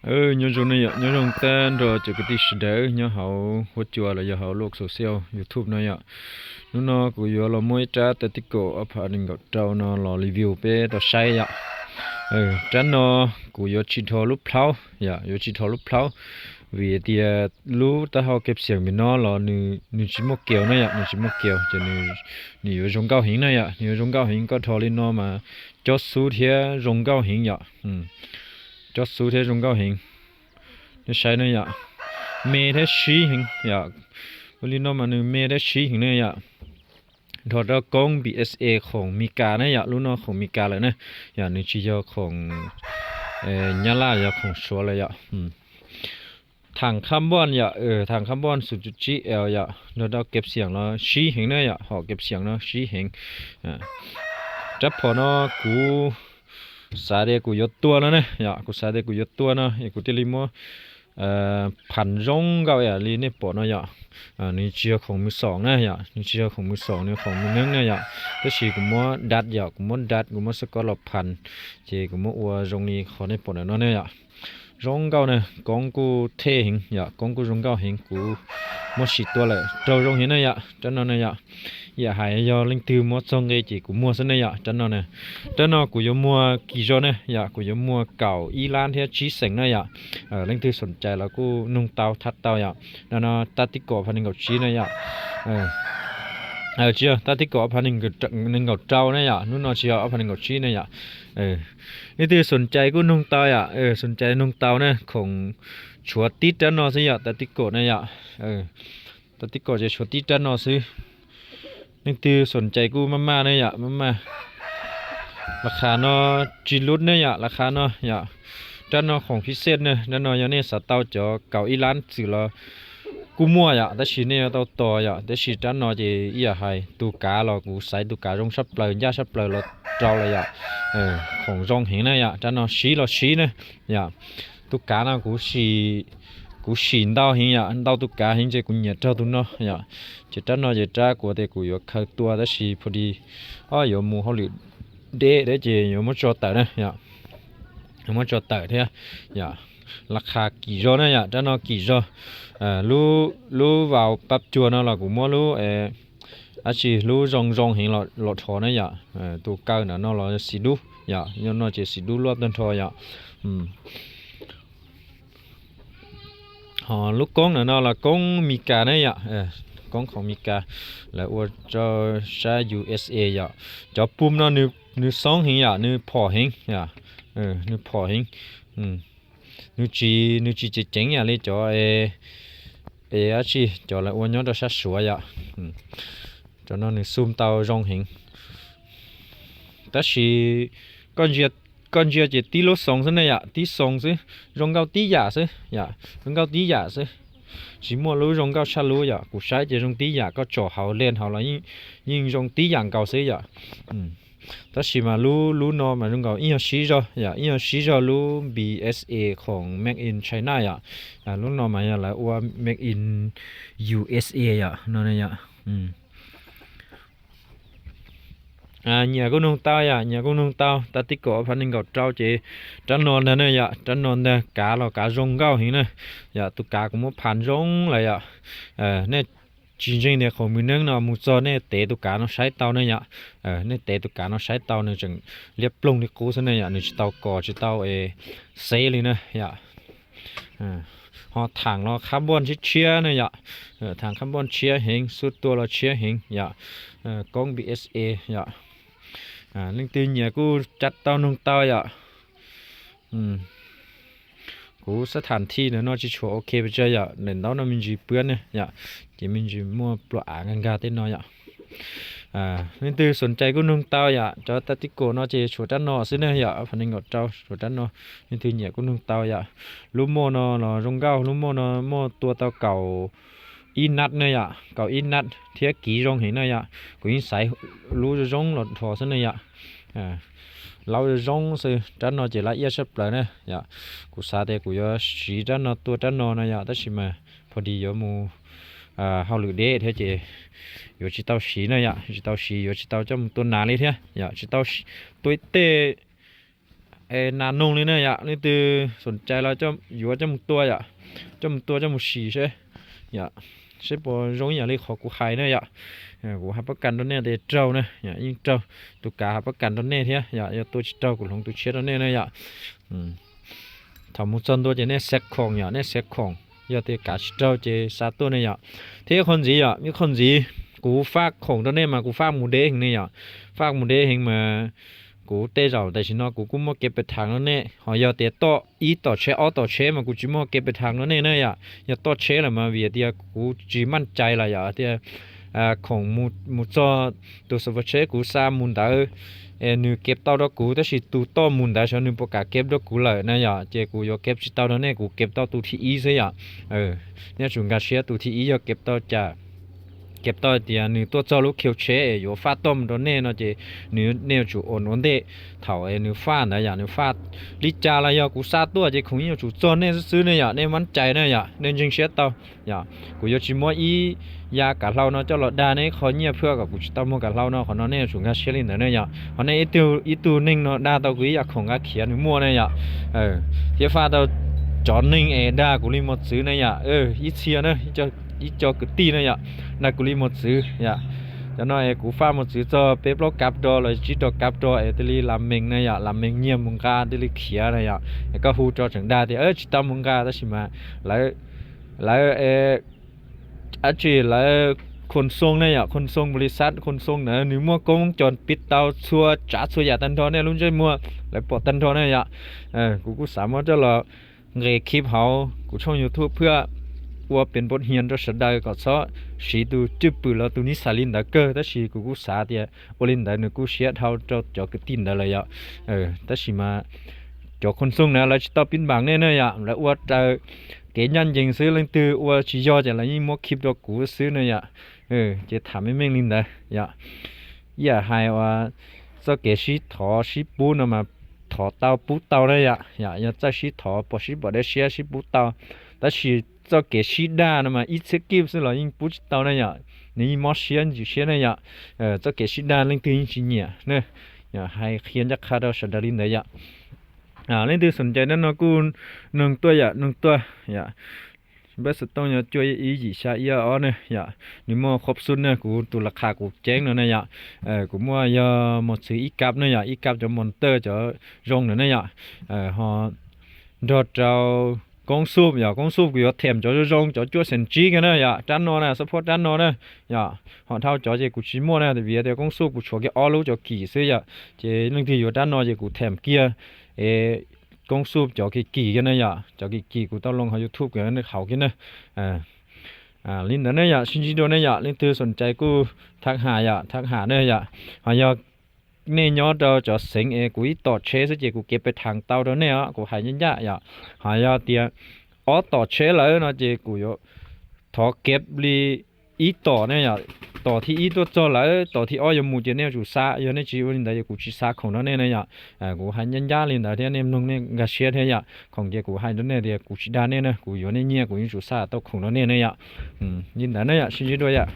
Nyob zoo ne yom, nyob zoo tag nrho cov kwv tij sawv daws nyob hauv huab cua los yog hauv lub social YouTube no yom. Hnub no kuv yuav los muab ib rab tactical ob phav nees nkaum rau no los review peb tau saib yom. Rab no kuv yuav tsis dhos lub plhaub yom, yuav tsis dhos lub plhaub, vim tias lub taub hau kev xiam pem no los nws tsis muaj kev na yom, nws tsis muaj kev ces nws yuav zoo nkauj heev na yom, nws yuav zoo nkauj heev. Koj dhos li no mas cob xub thiab zoo nkauj heev yom. Cob xub thiab zoo nkauj heev. Nej saib ne yom, me thiab sib heev yom. Ua li no mas nws me thiab sib heev ne yom. Dhos rau koob B S A khoom Mis Kas ne yom, lub no khoom Mis Kas lawm ne yom, nws tsis yog khoom Nyab Laj, yog khoom Suav lawm yom. Tham khab npoj yom, tham khab npoj xum cuv tsib L yom, nrog rau kev xiam los sib heev na yom, hom kev xiam no sib heev. Rab phom no kuv xav tias kuv yuav tua no ne yom, kuv xav tias kuv yuav tua no es kuv thiaj li muab phav zoo nkauj li nej pom no yom. Nws tsis yog khoom mws xoom na yom, nws tsis yog khoom mws xoom, nws khoom mws neeb na yom. Tab sis kuv muab dab yom, kuv muab dab, kuv muab xab kos los phav, ces kuv muab ua zoo li qhov nej pom ntawm no ne yom. Zoo nkauj na, koob kuj thej heev yom, koob kuj zoo nkauj heev. Kuv muab sim tua lawm raug zoo heev na yom, rab no na yom. Yam hais yog leej twg muab txog nqe ces kuv muag xwb ne yom, rab no na. Rab no kuv yuav muag kim zog ne yom, kuv yuav muag kaum ib lab thiab tsib xees na yom. Leej twg xoom cai los kuj noog tau thab tau yom. No no tab tib kaum ob phav nees nkaum tsib na yom. Tsis yog, tab tib kaum ob phav nees nkaum rau na yom, hnub no tsis yog ob phav nees nkaum tsib na yom. Leej twg xoom cai kuj noog tau yom, xoom cai noog tau na, khoom tshuav tib rab no xwb yom, tab tib kaum na yom. Tab tib kaum ces tshuav tib rab no xwb. Leej twg xoom cai kuj maj maj ne yom, maj maj. Las khas no tsis lub ne yom, las khas no yom. Rab no khoom phij xej ne, rab no yog nej xav tau cov kaum ib lab txwm los kuj muaj yom, tab sis nej yuav tau tos yom. Tab sis rab no ces ib yam hais tus kav los kuv xaiv tus kav zoo tshaj plaws, ncaj tshaj plaws los rau lawm yom. Khoom zoo heev na yom, rab no sib los sib na yom. Tus kav no kuv sim ntau heev yom, ntau tus kav heev ces kuv nyiam raug tus no yom. Ces rab no ces rab kuv tias kuv yuav khaws tua tab sis pha di ob yuav mus hauj lwm deb thiab ces yuav muab tso tawm na yom. Yuav muab tso tawm thiab yom. Las khas kim zog na yom, rab no kim zog. Lub vaus pab cuag no los kuv muab lub dab tsi lub zoo zoo heev los dhos na yom. Tus kaw ntawm no los xim dub yom, yog no ces xim dub luaj tag nrho yom. Ho lub koob ntawm no los koob Mis Kas ne yom, koob khoom Mis Kas, lawv ua rau sab U S A yom. Cov pum no nws xoob heev yom, nws phom heev yom, nws phom heev. Nws tsis, nws tsis ceev ceev yam li cov es dab tsi cov lawv ua nyob rau sab Suav yom. Cov no nws xum tau zoo heev. Tab sis koj ntsia ces tib lub xoo xwb ne yom, tib xoo xwb, zoo nkauj tib yam xwb yom, zoo nkauj tib yam xwb. Tsis muaj lub zoo nkauj tshaj lub yom, kuv saib ces zoo tib yam, koj tsom hauv len hauv los yeej zoo tib yam nkaus xwb yom. Tab sis mas lub, lub no mas zoo nkaus ib nyuag sib zog yom, ib nyuag sib zog lub B S A khoom made in China yom. Lub no mas yog lawv ua made in U S A yom, no yom. Nyiam kuj noog tau yom, nyiam kuj noog tau. Tab tib kaum ob phav nees nkaum rau ces rab no ntag ne yom, rab no ntag, kav los kav zoo nkauj heev na. Yom, tus kav kuv muab phav zoo lawm yom. Nej tsis ntseeg tias khoom mws neeb no mus txog nej tev tus kav no saib tau ne yom. Nej tev tus kav no saib tau, nws tseem liab ploog li qub xwb ne yom, nws tsis tau kos tsis tau xeb li na yom. Ho thaam los khab npoj tshiab tshiab ne yom. Thaam khab npoj tshiab heev, xub tua los tshiab heev yom. Koob B S A yom. Leej twg nyiam kuj cab tau noog tau yom. Kuv xab tham thi ntawm no tsis tshua ok pes tsawg yom, daim ntaub no me ntsis pwb ne yom, ces me ntsis muaj plua av nkag nkag tej no yom. Leej twg xoom cai kuj noog tau yom, cov tab tib kaum no ces tshuav rab no xwb ne yom, ob phav nees nkaum rau tshuav rab no. Leej twg nyiam kuj noog tau yom. Lub moj no los zoo nkauj, lub moj no moj tua tau kaum ib nat ne yom, kaum ib nat thiab kiv zoo heev na yom. Kuv yeej xaiv lub zoo zoo los dhos xwb ne yom. Laub zoo zoo xwb, rab no ces lab iab tshaj plaws na yom. Kuv xav tias kuv yuav siv rab no tua rab no no yom, tab sis mas pha di yuav mus hauj lwm deb thiab ces yuav tsis tau siv na yom, tsis tau siv, yuav tsis tau coj mus tua nas li thiab yom, tsis tau tua tej nas noog li na yom. Leej twg xoom cai los yuav coj mus tua yom, coj mus tua coj mus sim seb, yom, seb puas zoo ib yam li qhov kuv hais na yom. Kuv hais pab kas rau nej tias raug na, yeej raug, tus kav hais pab kas rau nej thiab yom, yog tua tsis raug kuv hloov tus tshiab rau nej na yom. Thaum mus txog ntua ces nej xav khoom yom, nej xav khoom, yog tias kav tsis raug ces xa tuaj ne yom. Thiab ib qho ntxiv yom, ib qho ntxiv, kuv faj khoom rau nej mas kuv faj mus deb heev ne yom, faj mus deb heev mas kuv tej zaum tam sim no kuv kuj muaj kev pes thaav rau nej, ho yog tias toj ib tom tsheb ob tom tsheb mas kuv tsis muaj kev pes thaav rau nej na yom. Yog toj tsheb lawm mas vim tias kuv tsis manj cai lawm yom, tias khoom mus txog tus xov tsheb kuv xa mus ntawd, nws kev tau rau kuv tab sis tus toj mus ntawd xyov nws puas kam kev rau kuv lawm na yom, ces kuv yuav kev tsis tau rau nej, kuv kev tau tus thib ib xwb yom. Nej yuav tsum nkag siab tus thib ib yog kev tau cas, kev tau tias nws tuaj txog lub khiv tsheb es yuav faj toj mus rau nej no ces nws, nej yuav tsum ua ua ntej thaum es nws faj ntawd yom, nws faj li cas los yog kuv xa tuaj ces khoom yeej yuav tsum txog nej xwb xwb ne yom, nej manj cai na yom, nej ntseeg siab tau yom. Kuv yuav tsis muab ib yav kav hlau no coj los dag nej qho nyiaj phaj kom kuv tsis tau muag kav hlau no, qhov no nej yuav tsum nkag siab li ntawd ne yom. Ho nej ib tug neeg no dag tau kuv ib yam khoom nqa khiav nws muaj ne yom, thiab faj tau cov neeg es dag kuv li mos txwv ne yom, ib txhia na, ib co kwv tij ne yom, dag kuv li mos txwv yom. Cov no es kuv faj mos txwv txog peb plaub kab ro los tsib rau kab ro es thiaj li lam mees ne yom, lam mees nyiag mus nqa thiaj li khiav na yom. Es koj hu rau tseem dag tias tsis tau mus nqa tab sis mas lawv, lawv dab tsi lawv Khon Xoo ne yom, Khon Xoo npaus li xav Khon Xoo ntawd nws muaj koob cos piv tau txhua tsav txhua yam tag nrho nej lub ntsej muag lawv pom tag nrho ne yom. Kuv kuj xav muab coj los nqes khib hauv kuv tshooj YouTube phaj ua pes npau hias rau sawv daws kom txhob siv tus cwj pwm los tus nij xais li ntawd kawg, tab sis kuv kuj xav tias ua li ntawd nws kuj siab dhau rau cov kwv tij ntawd lawm yom. Tab sis mas cov Khon Xoo na lawv tsis tau pib npam nej na yom, lawv ua raws kev ncaj ncees xwb, leej twg ua tsis yog ces lawv yeej muab khib rau kuv xwb na yom. Ces tham meej meej li ntawd yom. Ib yam hais uas txoj kev sib thov sib pub no mas thov tau pub tau na yom, yog txawj sib thov pom sib pom dej siab sib pub tau, tab sis txoj kev sib dag no mas ib txhiab kib xwb los yeej pub tsis tau na yom, nws yeej mob siab ntxim siab na yom. Txoj kev sib dag leej twg yeej tsis nyiam na, hais qhia ncaj qha rau sawv daws li ntawd yom. Leej twg xoom cai dab no kuj noog tuaj yom, noog tuaj yom. Npawb xov tooj yog cuaj ib yim xya ib ob ne yom, nws muaj qhov xub na, kuv tus laj qha kuv ceeb no na yom. Kuv muaj yog mos txwv ib kab ne yom, ib kab cov mos tawj cov zoo na ne yom. Ho nrog rau koob xub yom, koob xub kuv yuav them cov zoo zoo cov cuaj xees tsib kiag na yom, rab no na, xab phuab rab no na yom. Ho dhau cov ces kuv tsis muaj na, vim tias koob xub kuv tshuav kiag ob lub cov kim xwb yom, ces leej twg yuav rab no ces kuv them kiag es koob xub cov kim kim kiag na yom, cov kim kim kuv tau loo hauv YouTube kiag hauv kiag na. Li ntawd ne yom, sib ntsib dua ne yom, leej twg xoom cai kuj thab ham yom, thab ham ne yom. Ho yog nej nyob rau cov xeev es kuv ib tom tsheb xwb ces kuv kev pes thaav tau rau nej os, kuv hais ncaj ncaj yom. Ho yog tias ob tom tsheb lawm no ces kuv yuav thov kev li ib tom ne yom, tom thib ib tuaj txog lawm tom thib ob yuav mus ces nej yuav tsum xa, yog nej tsis ua li ntawd ces kuv tsis xa khoom rau nej ne yom. Kuv hais ncaj ncaj li ntawd thiab nej mloog nej nkag siab thiab yom, khoom ces kuv hais rau nej tias kuv tsis dag nej na, kuv yuav nej nyiaj kuv yeej tsum xa tau khoom rau nej ne yom. Li ntawd ne yom, sib ntsib dua yom.